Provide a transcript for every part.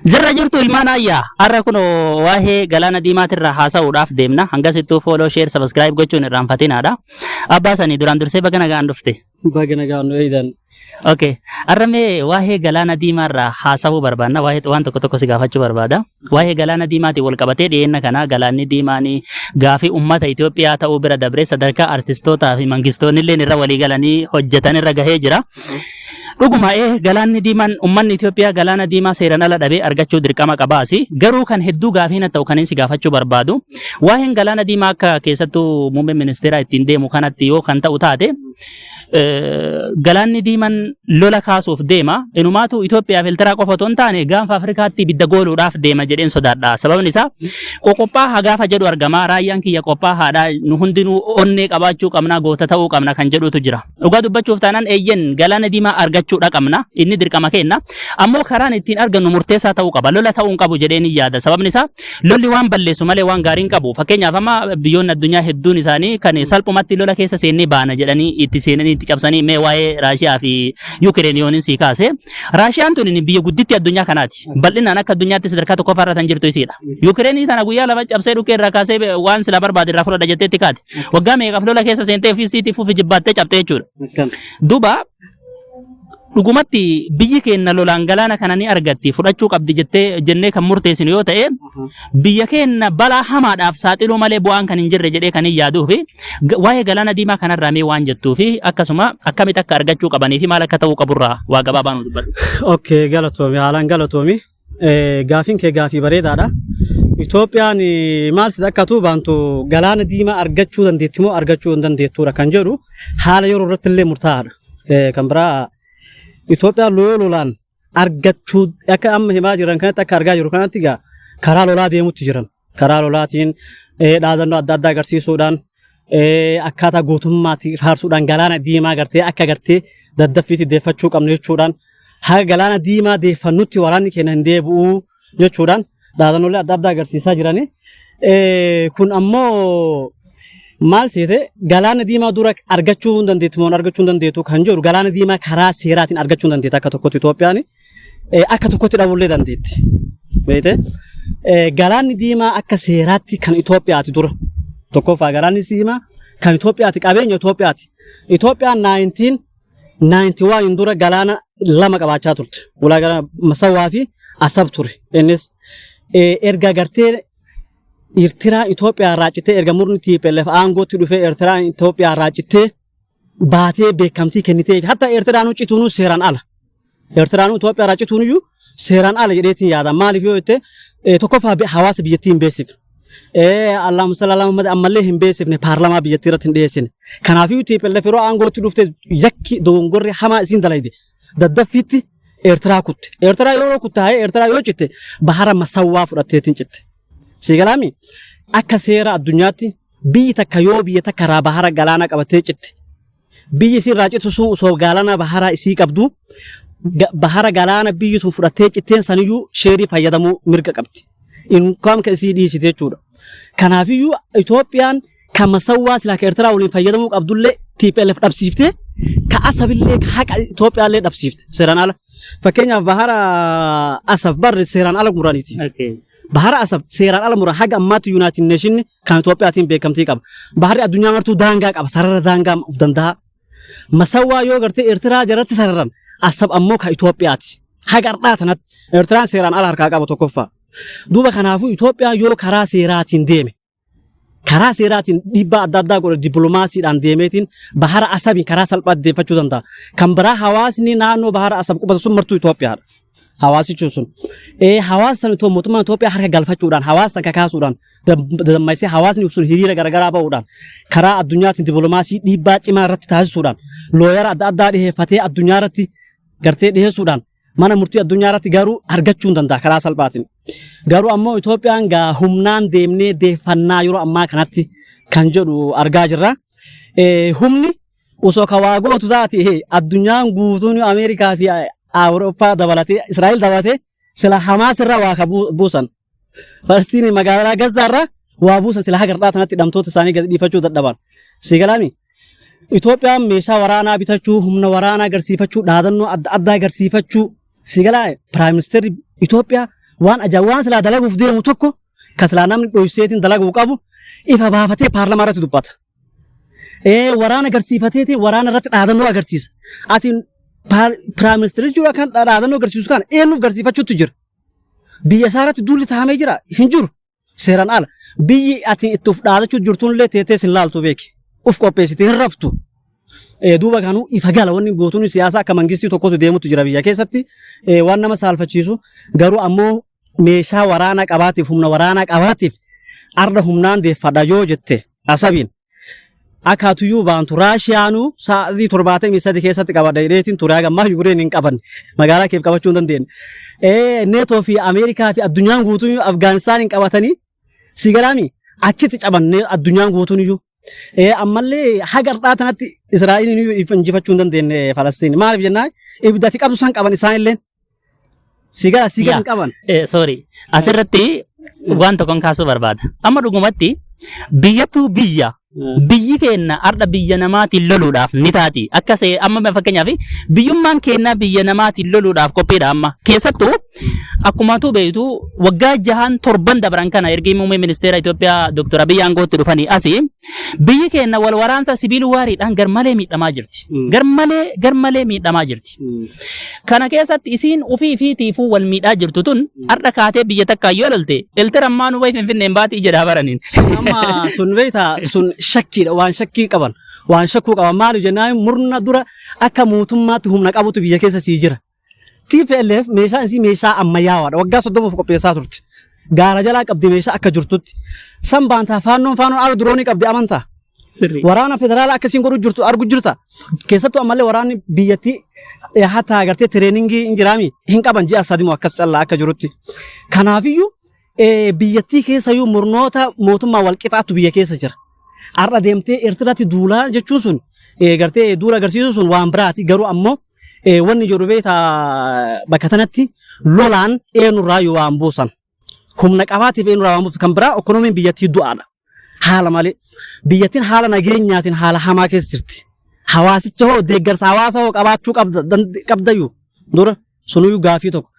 Jirra jirtu ilmaan ayyaa har'a kun waa'ee galaana diimaatirraa haasa'uudhaaf deemna. Hangasittuu follow, share, subscribe gochuun irraanfatinaadha. Abbaa sanii duraan dursee baga nagaan dhufte. Baga nagaan nu eeydan. Okay. Har'a mee waa'ee galaana diimaarraa haasa'uu barbaanna. Waa'ee waan tokko tokko si gaafachuu barbaada. Waa'ee galaana diimaatiin wal qabatee dhiyeenya kana galaanni diimaan gaafii uummata Itoophiyaa ta'uu bira dabree sadarkaa artistootaa fi mangistoonni illee irra walii galanii hojjetan irra gahee jira. Dhuguma galaanni diimaan uummanni Itoophiyaa galaana diimaa seeraan ala dhabee argachuu dirqama qabaasi. Garuu kan hedduu gaafii na ta'u kan inni si gaafachuu barbaadu. Waa'een galaana diimaa akka keessattuu muummeen ministeeraa ittiin deemu kanatti yoo kan ta'u taate, galaanni diimaan lola kaasuuf deema. Inumaatu Itoophiyaa fi Eertiraa qofa otoo hin taane gaanfa Afrikaatti ibidda gooluudhaaf deema jedheen sodaadha. Sababni isaa qoqophaa gaafa jedhu argama. Raayyaan kiyya qophaa haadha, nu hundinuu onnee qabaachuu qabna, goota ta'uu qabna kan jedhutu jira. Dhugaa dubbachuuf taanaan, eeyyen, galaana diimaa argachuudha qabna. Inni dirqama kenna. Ammoo karaan ittiin argannu murteessaa ta'uu qaba. Lola ta'uu hin qabu jedheen hin yaada. Sababni isaa lolli waan balleessu malee waan gaarii hin qabu. Fakkeenyaaf amma biyyoonni addunyaa hedduun isaanii kan salphumatti lola keessa seennee baana jedhanii itti seenanii itti cabsanii, mee waa'ee Raashiyaa fi Yukireen yooniin sii kaase. Raashiyaan tun biyya gudditti addunyaa kanaati. Bal'inaan akka addunyaatti sadarkaa tokkoffaa irra kan jirtu isiidha. Yukireenii tana guyyaa 2 cabsee dhukkee irraa kaasee waan sila barbaade irraa fudhadha jetteetti kaate. Waggaa meeqaaf lola keessa seentee ofii isiitii fufi jibbaattee cabxee jechuudha. Duuba dhugumatti biyyi keenya lolaan galaana kana ni argatti, fudhachuu qabdi jettee jennee kan murteessinu yoo ta'e, biyya keenya balaa hamaadhaaf saaxiluu malee bu'aan kan hin jirre jedhee kan hin yaaduu fi waa'ee galaana diimaa kanarraa mee waan jettuu fi akkasuma akkamitti akka argachuu qabanii fi maal akka ta'uu qaburraa waa gabaabaa nu dubbadhu. Okay, galatoomi, haalaan galatoomi. Gaafiin kee gaafii bareedaadha. Itoophiyaan maal si akkatu baantu galaana diimaa argachuu dandeetti moo argachuu hin dandeettuudha kan jedhu haala yeroo irratti illee murtaa'aadha. Kan biraa Itoophiyaan lolaan argachuu akka amma himaa jiran kanatti, akka argaa jiru kanatti egaa karaa lolaa deemutti jiran. Karaa lolaatiin dhaadannoo adda addaa agarsiisuudhaan, akkaataa gootummaatti faarsuudhaan, galaana diimaa gartee akka gartee daddaffiitti deeffachuu qabnu jechuudhaan, haga galaana diimaa deeffannutti waraanni keenya hin deebi'uu jechuudhaan dhaadannoolee adda addaa agarsiisaa jirani. Kun ammoo maal seete, galaana diimaa dura argachuu hin dandeettu moo argachuu hin dandeettu kan jedhu, galaana diimaa karaa seeraatiin argachuu hin dandeetti akka tokkotti Itoophiyaan, akka tokkotti dhabuullee dandeetti. Beekte, galaanni diimaa akka seeraatti kan Itoophiyaati dura. Tokkoffaa galaanni diimaa kan Itoophiyaati, qabeenya Itoophiyaati. Itoophiyaan 1991 dura galaana lama qabaachaa turte. Ulaa galaana Masawwaa fi Asab ture. Innis erga gartee Eertiraan Itoophiyaa irraa cittee, erga murni TPLF aangootti dhufee Eertiraan Itoophiyaa irraa cittee baatee beekamtii kennitee, hatta Eertiraanuu cituunuu seeraan ala. Eertiraanuu Itoophiyaa irraa cituun iyyuu seeraan ala jedheetiin yaada. Maaliif yoo jette, tokkoffaa hawaasa biyyattii hin beeksifne. Allahumma salli ala Muhammad, ammallee hin beeksifne, paarlamaa biyyattii irratti hin dhiyeessine. Kanaafiyyuu TPLF yeroo aangootti dhufte yakki dogongorri hamaa isiin dalayde daddaffiitti Eertiraa kutte. Eertiraa yeroo kuttaa'ee Eertiraa yoo citte bahara Masawwaa fudhatteetiin citte. Siigalaami, akka seera addunyaatti biyyi takka yoo biyya takka irraa bahara galaana qabattee citte, biyyi isii irraa cittu sun osoo galaana baharaa isii qabdu, bahara galaana biyyi sun fudhattee citteen saniyyuu sheerii fayyadamuu mirga qabdi. Inkaan ka isii dhiisite jechuudha. Kanaafiyyuu Itoophiyaan ka Masawwaa silaa ka Eertiraa waliin fayyadamuu qabdullee TPLF dhabsiiftee, ka Asabillee, ka haqa Itoophiyaallee dhabsiifte seeraan ala. Fakkeenyaaf bahara Asab barri seeraan ala muraniiti. Bahara Asab seeraan ala muran, haga ammaatti United Nation kan Itoophiyaatiin beekamtii qaba. Baharri addunyaa martuu daangaa qaba, sarara daangaa of danda'a. Masawwaa yoo gartee Eertiraa jalatti sararan, Asab ammoo ka Itoophiyaati. Haga har'aa tanatti Eertiraan seeraan ala harkaa qaba tokkoffaa. Duuba kanaafuu Itoophiyaan yoo karaa seeraatiin deeme, karaa seeraatiin dhiibbaa adda addaa godhe, dippiloomaasiidhaan deemeetiin bahara Asabiin karaa salphaatti deeffachuu danda'a. Kan biraa hawaasni naannoo bahara Asab qubatu sun martuu Itoophiyaadha. Hawaasichi sun. Hawaasa sana itoo mootummaan Itoophiyaa harka galfachuudhaan, hawaasa sana kakaasuudhaan, dadammaysee hawaasni sun hiriira garaagaraa ba'uudhaan, karaa addunyaatiin dippiloomaasii dhiibbaa cimaa irratti taasisuudhaan, looyara adda addaa dhiheeffatee addunyaa irratti gartee dhiheessuudhaan mana murtii addunyaa irratti garuu argachuu hin danda'a karaa salphaatiin. Garuu ammoo Itoophiyaan gaa humnaan deemnee deeffannaa yeroo ammaa kanatti kan jedhu argaa jirra. Humni osoo ka waa gootu taate, addunyaan guutuun Ameerikaa fi Awurooppaa dabalatee, Israa'el dabalatee sila Hamaas irra waa ka buusan. Falastiin magaalaa Gazzaa irraa waa buusan, sila haga har'aa tanatti hidhamtoota isaanii gadi dhiifachuu dadhaban. Si galaami? Itoophiyaan meeshaa waraanaa bitachuu, humna waraanaa agarsiifachuu, dhaadannoo adda addaa agarsiifachuu. Si galaa, prime ministerri Itoophiyaa Waan ajaa'ibaa waan silaa dalaguuf deemu tokko kan silaa namni dhoyseetiin dalaguu qabu ifa baafatee paarlamaa irratti dubbata. Waraana agarsiifateetiin waraana irratti dhaadannoo agarsiisa. Ati prime ministerichi jiru kan dhaadannoo agarsiisu kana eenyuuf agarsiifachuutti jira? Biyya isaa irratti duulli taa'amee jira hin jiru. Seeraan ala. Biyyi ati itti of dhaadachuu jirtuun illee teettee sin laaltu beeki. Uf qopheessite hin raftu. Duuba kanuu ifa gala wanni gootuun siyaasaa akka mangistii tokkotu deemutu jira biyya keessatti. Waan nama saalfachiisu garuu ammoo meeshaa waraanaa qabaatiif humna waraanaa qabaatiif arda humnaan deeffadha yoo jette Asabiin. Akkaatuyyuu baantu Raashiyaanuu sa'aatii 73 keessatti qabadha jedheetiin ture haga ammaa Yukureen hin qabanne magaalaa keef qabachuu hin dandeenye. Neetoo fi Ameerikaa fi addunyaan guutuun Afgaanistaan hin qabatanii si galaami achitti cabanne addunyaan guutuun iyyuu. Ammallee haga har'aa tanatti Israa'eliin iyyuu injifachuu hin dandeenye Falastiin. Maaliif jennaan ibidda ati qabdu san qaban isaan illee. Si gala si gala hin qaban. Sorry. Asirratti waan tokkon kaasuu barbaada. Amma dhugumatti biyyattuu biyya biyyi keenna har'a biyya namaatiin loluudhaaf ni taati. Akka see amma fakkeenyaaf biyyummaan keenna biyya namaatiin loluudhaaf qophiidha amma. Keessattuu akkuma tu beektu waggaa jahan torban dabran kana erga muummee ministeera Itoophiyaa Dr. Abiy aangootti dhufanii asii biyyi keenna wal waraansa sibiil waariidhaan garmalee miidhamaa jirti. Garmalee garmalee miidhamaa jirti. Kana keessatti isiin ofii fiitiifuu wal miidhaa jirtu tun har'a kaatee biyya takka yoo lolte Elter ammaa nu wayi Finfinneen baatii jedhaa baraniin. Amma sun beektaa sun shakkiidha waan shakkii qaban waan shakkuu qaban maaliif jennaan murna dura akka mootummaatti humna qabutu biyya keessa sii jira. TPLF meeshaan isii meeshaa ammayyaawaadha waggaa 30f qopheessaa turte. Gaara jalaa qabdi meeshaa akka jirtutti. San baantaa faannoon faannoon ala diroonii qabdi amantaa. Waraana federaalaa akkasiin godhu jirtu argu jirta. Keessattuu ammallee waraanni biyyattii hatta agartee tireeningii hin jiraami hin qaban ji'a 3 moo akkas callaa akka jirutti. Kanaafiyyuu biyyattii keessayyuu murnoota mootummaa wal qixaattu biyya keessa jira. Har'a deemtee Eertiraatti duulaa jechuun sun gartee duula agarsiisuu sun waan biraati garuu ammoo wanni jedhu beektaa bakka tanatti lolaan eenyurraa yoo waan buusan. Humna qabaatiif eenyurraa waan buusan kan biraa ekonomiin biyyattii du'aadha. Haala malee biyyattiin haala nageenyaatiin haala hamaa keessa jirti. Hawaasicha hoo deeggarsa hawaasa hoo qabaachuu qabdayyuu dura sunuyyuu gaafii tokko.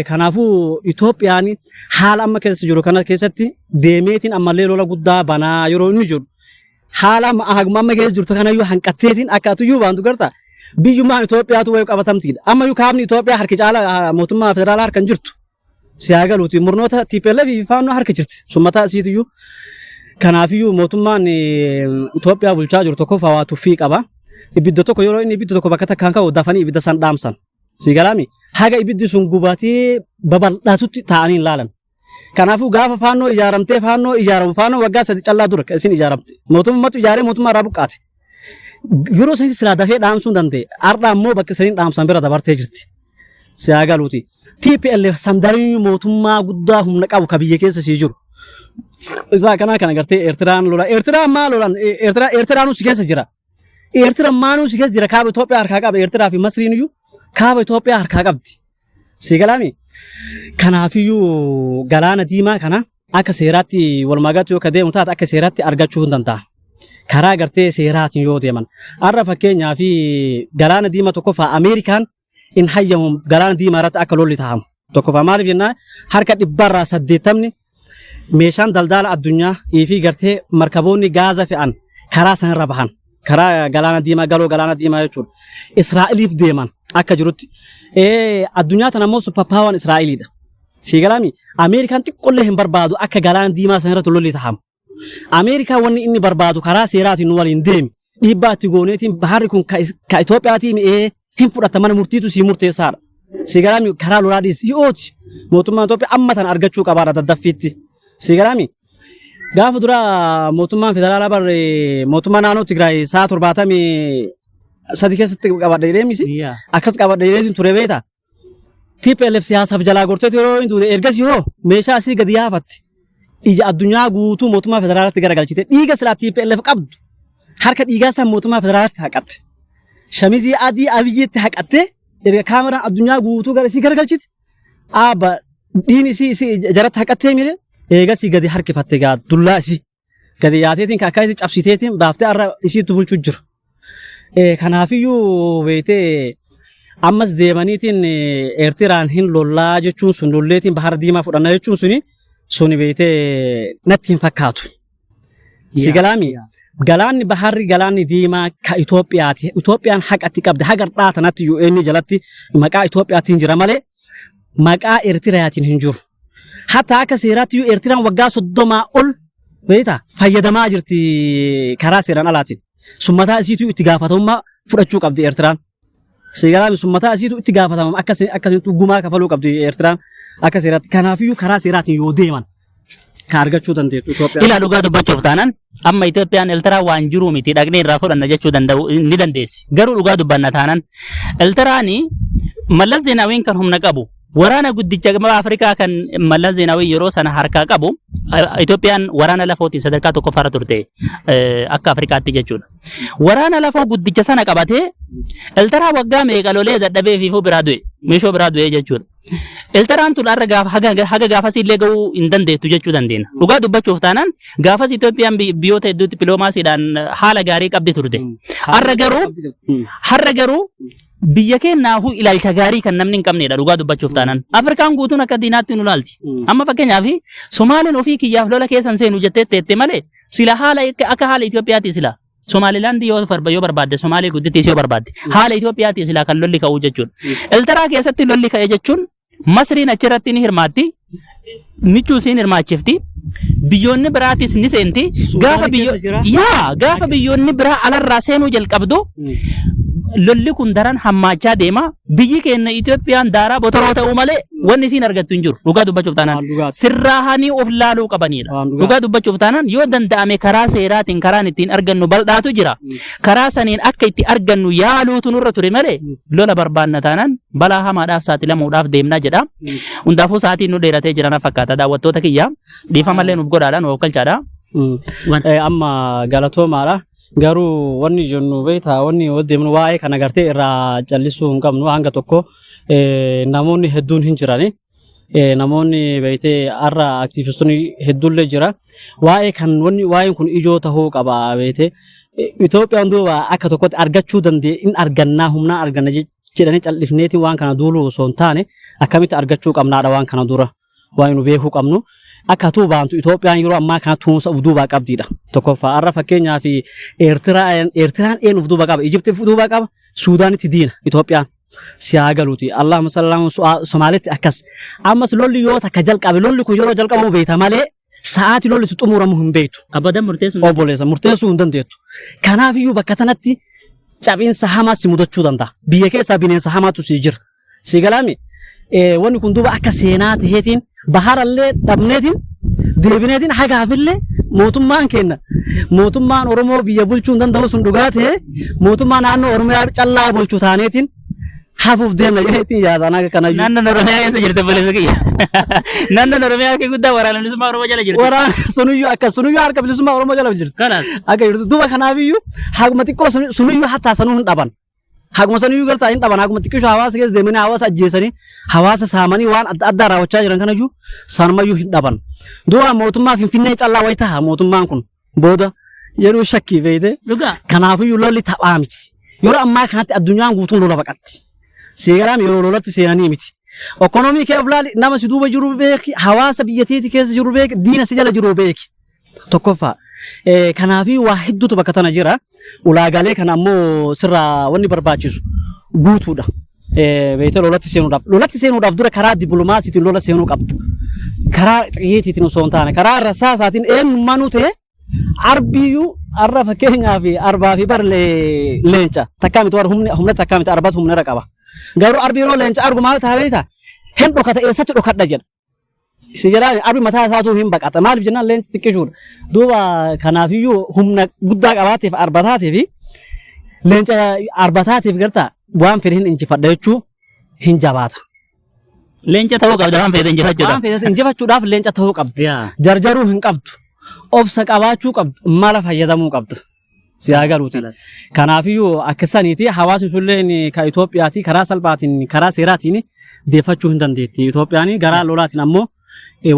Kanaafuu Itoophiyaan haala amma keessa jiru kana keessatti deemeetiin ammallee lola guddaa banaa yeroo inni jiru haala amma amma keessa jirtu kanayyuu hanqatteetiin akka atuyyuu baantu garta biyyummaan Itoophiyaatu wayii qabatamtiidha. Ammayyuu kaabni Itoophiyaa harki caalaa mootummaa federaalaa harka hin jirtu. Si haa galuuti murnoota TPLF fi faannoo harka jirti. Sun mataa isiitiyyuu. Kanaafiyyuu mootummaan Itoophiyaa bulchaa jiru tokko waa tuffii qaba. Ibidda tokko yeroo inni ibidda tokko bakka takkaan ka'u dafanii ibidda san dhaamsan. Si galaami haga ibiddi sun gubatee babal'atutti taa'anii hin laalan. Kanaafuu gaafa faannoo ijaaramtee faannoo ijaaramu faannoo waggaa 3 callaa dura kan isin ijaaramte. Mootummatu ijaaree mootummaa irraa buqqaate. Yeroo sanitti silaa dafee dhaamsuu hin danda'e. Har'a ammoo bakka isiniin dhaamsan bira dabartee jirti. Si haa galuuti. TPLF sandarii mootummaa guddaa humna qabu ka biyya keessa sii jiru. Isaa kanaa kana gartee Eertiraan lola. Eertiraan maa lolan? Eertiraanuu si keessa jira. Eertiraan maanuu si keessa jira. Kaaba Itoophiyaa harkaa qaba. Eertiraa fi Masriin iyyuu kaaba Itoophiyaa harkaa qabdi. Si galaami? Kanaafiyyuu galaana diimaa kana akka seeraatti walumaa galatti yoo ka deemu taate akka seeraatti argachuu hin danda'a. Karaa gartee seeraatiin yoo deeman. Har'a fakkeenyaa fi galaana diimaa tokkoffaa Ameerikaan hin hayyamu galaana diimaa irratti akka lolli taa'amu. Tokkoffaa maaliif jennaan harka dhibbarraa 80ni meeshaan daldala addunyaa fi gartee markaboonni gaaza fe'an karaa sanarra bahan. Karaa galaana diimaa galoo galaana diimaa jechuudha. Israa'eliif deeman akka jirutti. Addunyaa tana immoo super power Israa'eliidha. Sii galaami Ameerikaan xiqqollee hin barbaadu akka galaana diimaa sanarratti lolli taa'amu. Ameerikaan wanni inni barbaadu karaa seeraatiin nu waliin deemi. Dhiibbaa itti gooneetiin baharri kun ka Itoophiyaatii mi'ee hin fudhata mana murtiitu sii murteessaadha. Sii galaami karaa lolaa dhiisi hi'ooti. Mootummaan Itoophiyaa amma tana argachuu qabaadha daddaffiitti. Sii galaami gaafa dura mootummaan federaalaa barre mootummaa naannoo Tigraay sa'a 73 keessatti qabadha jedhee misi. Akkas qabadha jedhee ture beektaa. TPLF siyaasaaf jalaa gorteetu yeroo inni duute ergasii hoo meeshaa asii gadi yaafatte. Ija addunyaa guutuu mootummaa federaalaatti garagalchite dhiiga silaa TPLF qabdu harka dhiigaa san mootummaa federaalaatti haqatte. Shamizii adii Abiyyiitti haqatte erga kaameraan addunyaa guutuu gara isii garagalchite. Aabba dhiin isii isii jaratti haqattee mire eegasii gadi harkifatte gaa dullaa isii. Gadi yaateetiin kan akkasitti cabsiteetiin baaftee har'a isiitu bulchuu jira. Kanaafiyyuu beektee Ammas deemaniitiin Eertiraan hin lollaa jechuun sun lolleetiin Bahara Diimaa fudhanna jechuun suni beeytee natti hin fakkaatu. Si galaami? Galaanni baharri galaanni diimaa ka Itoophiyaati. Itoophiyaan haqatti qabdi. Haga har'aa tanatti UN jalatti maqaa Itoophiyaatiin jira malee maqaa Eertiriyaatiin hin jiru. Hatta akka seeraatti iyyuu Eertiraan waggaa 30 ol beektaa fayyadamaa jirti karaa seeraan alaatiin. Sun mataa isiitu itti gaafatamummaa fudhachuu qabdi Eertiraan. Seeraan sun mataa isiitu itti gaafatamama akka akkasitti gumaa kafaluu qabdi Eertiraan akka seeraatti. Kanaafiyyuu karaa seeraatiin yoo deeman kan argachuu dandeettu Itoophiyaan. Ilaa dhugaa dubbachuuf taanaan amma Itoophiyaan Eltiraa waan jiruu miti dhaqnee irraa fudhanna jechuu danda'u ni dandeessi. Garuu dhugaa dubbanna taanaan Eltiraan Mallas Zeenaawiin kan humna qabu waraana guddicha gama Afrikaa kan Mallas Zeenaawii yeroo sana harkaa qabu Itoophiyaan waraana lafootiin sadarkaa tokkoffaarra turte akka Afrikaatti jechuudha. Waraana lafoo guddicha sana qabatee Eltiraa waggaa meeqa lolee dadhabee fiifuu biraa du'e meeshoo biraa du'e jechuudha. Eltaraan tun har'a gaafa haga haga gaafasii illee ga'uu hin dandeettu jechuu dandeenya. Dhugaa dubbachuuf taanaan gaafas Itoophiyaan biyyoota hedduu dippiloomaasiidhaan haala gaarii qabdi turte. Har'a garuu biyya keenyaafuu ilaalcha gaarii kan namni hin qabnedha dhugaa dubbachuuf taanaan. Afrikaan guutuun akka diinaatti nu ilaalti. Amma fakkeenyaaf Somaaleen ofii kiyyaaf lola keessa hin seenu jettee teette malee sila haala akka haala Itoophiyaatti sila Somaalilaandi yoo barbaadde, Somaalee guddittiis yoo barbaadde, haala Itoophiyaatti silaa kan lolli ka'uu jechuudha. Eltaraa keessatti lolli ka'e jechuun Masriin achirratti ni hirmaatti. Michuu isiin hirmaachifti. Biyyoonni biraatis ni seenti. Gaafa biyyo keessa jira. Yaa gaafa biyyoonni biraa alarraa seenuu jalqabdu lolli kun daran hammaachaa deema. Biyyi keenya Itoophiyaan daaraa botoroo ta'uu malee wanni isiin argattu hin jiru. Dhugaa dubbachuuf taanaan. Waan dhugaati. Sirraahanii of laaluu qabanidha. Waan dhugaati. Dhugaa dubbachuuf taanaan yoo danda'ame karaa seeraatiin karaan ittiin argannu bal'aatu jira. Karaa saniin akka itti argannu yaaluutu nurra ture malee lola barbaanna taanaan balaa hamaadhaaf saaxilamuudhaaf deemnaa jedha. Hundaafuu sa'aatiin nu dheeratee jira na fakkaata daawwattoota kiyya. Dhiifamallee nuuf godhaadha nu hokkalchaadha. Amma galatoomaadha. Garuu wanni jennu beektaa wanni deemnu waa'ee kana gartee irraa callisuu hin qabnu hanga tokko namoonni hedduun hin jirani. Namoonni beektee har'a aktiivistoonni hedduullee jira. Waa'ee kan wanni waa'een kun ijoo tahuu qaba beektee. Itoophiyaan duuba akka tokkotti argachuu dandee in argannaa humnaa arganna jedhanii callifneetiin waan kana duuluu osoo hin taane akkamitti argachuu qabnaadha waan kana dura waan nu beekuu qabnu. Akka tuu baantu Itoophiyaan yeroo ammaa kana tuunsa of duubaa qabdiidha. Tokkoffaa har'a fakkeenyaaf Eertiraan een of duuba qaba, Ijipti of duuba qaba, Suudaanitti diina Itoophiyaan. Si haa galuuti. Allahumma salli Somaalitti akkas. Ammas lolli yoo takka jalqabe lolli kun yeroo jalqabamu beekta malee sa'aatii lolli itti xumuramu hin beektu. Abadan murteessuu Obboleessa murteessuu hin dandeettu. Kanaafiyyuu bakka tanatti cabinsa hamaa si mudachuu danda'a. Biyya keessaa bineensa hamaatu si jira. Si galaami wanni kun duuba akka seenaa taheetiin baharallee dhabneetiin deebineetiin hagaafillee mootummaan kenna. Mootummaan Oromoo biyya bulchuu hin danda'u sun dhugaa ta'e mootummaa naannoo Oromiyaa callaa bulchu taaneetiin hafuuf deemna jedheetiin yaadaan akka kanayyuu. Naannoon Oromiyaa keessa jirti obboleessa kiyya. Naannoon Oromiyaa harki guddaa waraana bilisummaa Oromoo jala jirti. Waraana sunuyyuu akka sunuyyuu harka bilisummaa Oromoo jala jirti. Kanaas Akka jirtu duuba kanaafiyyuu haguma xiqqoo sunuyyuu hattaa sanuu hin dhaban. Haguma saniyyuu gartaa hin dhaban haguma xiqqishu hawaasa keessa deemanii hawaasa ajjeesanii hawaasa saamanii waan adda addaa raawwachaa jiran kanayyuu sanumayyuu hin dhaban. Duuba mootummaa Finfinnee callaa wayi taha mootummaan kun booda yeroo shakkii beeyte. Dhugaa. Kanaafiyyuu lolli taphaa miti. Yeroo ammaa kanatti addunyaan guutuun lola baqatti. Seeraan yeroo lolatti seenanii miti. Ekonomii kee of laali nama si duuba jiru beeki hawaasa biyya teeti keessa jiru beeki diina si jala jiru beeki. Tokkoffaa. Kanaafii waa hedduutu bakka tana jira. Ulaagaalee kana ammoo sirraa wanni barbaachisu guutuudha. Beektee lolatti seenuudhaaf. Lolatti seenuudhaaf dura karaa dippiloomaasiitiin lola seenuu qabda. Karaa xiyyeetiitiin osoo hin taane karaa rasaasaatiin eenyummaanuu ta'e arbiyyuu arra fakkeenyaaf arbaa fi bar leenca takkaa miti warra humna takkaa miti arbatu humna irra qaba. Garuu arbi yeroo leenca argu maal ta'a beektaa? Hin dhokata eessatti dhokadha jedha. Si jedhaan arbi mataa isaatuu hin baqata. Maaliif jennaan leenci xiqqishuudha. Duuba kanaafiyyuu humna guddaa qabaateef arba taatee fi leenca arba taateef gartaa waan fedhe hin injifadha jechuu hin jabaata. Leenca ta'uu qabda waan fedhe injifachuudhaaf. Waan fedhe injifachuudhaaf leenca ta'uu qabdi. Jarjaruu hin qabdu. Obsa qabaachuu qabdu. Mala fayyadamuu qabdu. Si haa galuuti. Kanaafiyyuu akka saniiti hawaasni sulleen ka Itoophiyaati karaa salphaatiin karaa seeraatiin deeffachuu hin dandeetti. Itoophiyaan garaa lolaatiin ammoo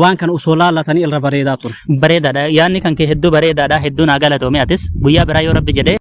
waan kana osoo laallatanii irra bareedaa ture. Bareedaadha. Yaadni kan kee hedduu bareedaadha. Hedduu naa galatoome atis. Guyyaa biraa yoo rabbi jedhee.